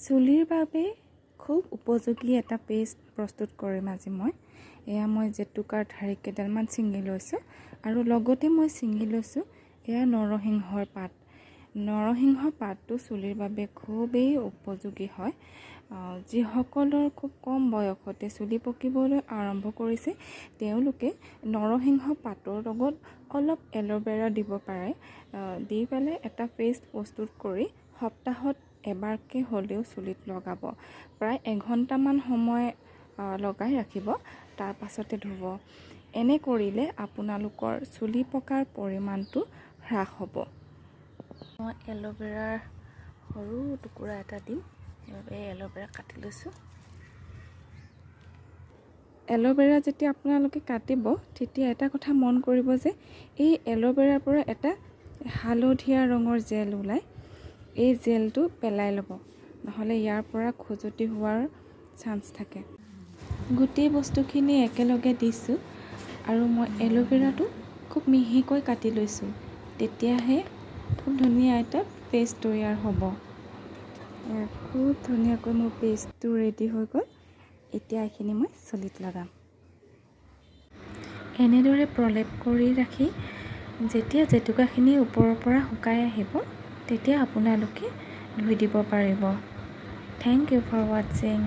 চুলিৰ বাবে খুব উপযোগী এটা পেষ্ট প্ৰস্তুত কৰিম আজি মই। এয়া মই জেতুকাৰ ঠাৰি কেইডালমান ছিঙি লৈছোঁ আৰু লগতে মই ছিঙি লৈছোঁ এয়া নৰসিংহৰ পাত। নৰসিংহ পাতটো চুলিৰ বাবে খুবেই উপযোগী হয়। যিসকলৰ খুব কম বয়সতে চুলি পকিবলৈ আৰম্ভ কৰিছে, তেওঁলোকে নৰসিংহ পাতৰ লগত অলপ এল'ভেৰা দিব পাৰে। দি পেলাই এটা পেষ্ট প্ৰস্তুত কৰি সপ্তাহত এবাৰকৈ হ'লেও চুলিত লগাব। প্ৰায় এঘণ্টামান সময় লগাই ৰাখিব, তাৰ পাছতে ধুব। এনে কৰিলে আপোনালোকৰ চুলি পকাৰ পৰিমাণটো হ্ৰাস হ'ব। মই এল'ভেৰাৰ সৰু টুকুৰা এটা দিম, সেইবাবে এল'ভেৰা কাটি লৈছোঁ। এল'ভেৰা যেতিয়া আপোনালোকে কাটিব, তেতিয়া এটা কথা মন কৰিব যে এই এল'ভেৰাৰ পৰা এটা হালধীয়া ৰঙৰ জেল ওলায়। এই জেলটো পেলাই ল'ব, নহ'লে ইয়াৰ পৰা খজুৱতি হোৱাৰ চান্স থাকে। গোটেই বস্তুখিনি একেলগে দিছোঁ আৰু মই এল'ভেৰাটো খুব মিহিকৈ কাটি লৈছোঁ, তেতিয়াহে খুব ধুনীয়া এটা পেষ্ট তৈয়াৰ হ'ব। খুব ধুনীয়াকৈ মোৰ পেষ্টটো ৰেডি হৈ গ'ল। এতিয়া এইখিনি মই চুলিত লগাম। এনেদৰে প্ৰলেপ কৰি ৰাখি যেতিয়া জেতুকাখিনি ওপৰৰ পৰা শুকাই আহিব, তেতিয়া আপোনালোকে ধুই দিব পাৰিব। Thank you for watching.